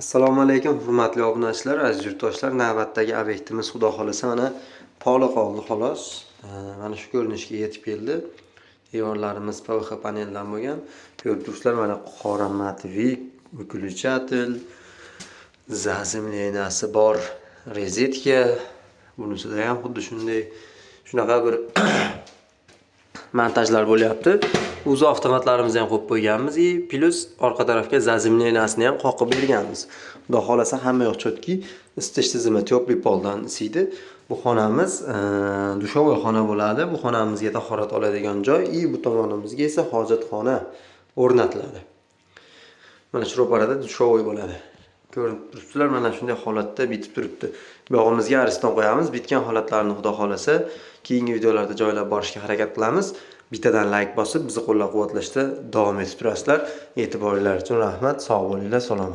Assalomu alaykum, hurmatli obunachilar, aziz yurtdoshlar. Navbatdagi obyektimiz, xudo xohlasa, mana poli qoldi xolos. Mana shu ko'rinishga yetib keldi. Devorlarimiz PVH paneldan bo'lgan. Ko'rib turibsizlar, mana qora матовик, выключатель, заземления si bor rozetka. Bunisida ham xuddi shunday, shunaqa bir montajlar bo'lyapti. O'zi avtomatlarimizni ham qo'yib qo'yganmiz и плюс orqa tarafga заземления sini ham qoqib berganmiz. Xudo xohlasa, hamma yoq чётки, isitish tizimi тёплый poldan isiydi. Bu xonamiz душевой xona bo'ladi. Bu xonamizga tahorat oladigan joy и bu tomonimizga esa hojatxona o'rnatiladi. Mana shu ro'parada душевой bo'ladi. Ko'rib turibsizlar, mana shunday holatda bitib turibdi. Bu yog'imizga ariston qo'yamiz. Bitgan holatlarini, xudo xohlasa, keyingi videolarda joylab borishga harakat qilamiz. Bittadan layk bosib, bizni qo'llab-quvvatlashda davom etib turasizlar. E'tiboringlar uchun rahmat. Sog' bo'linglar, salomat.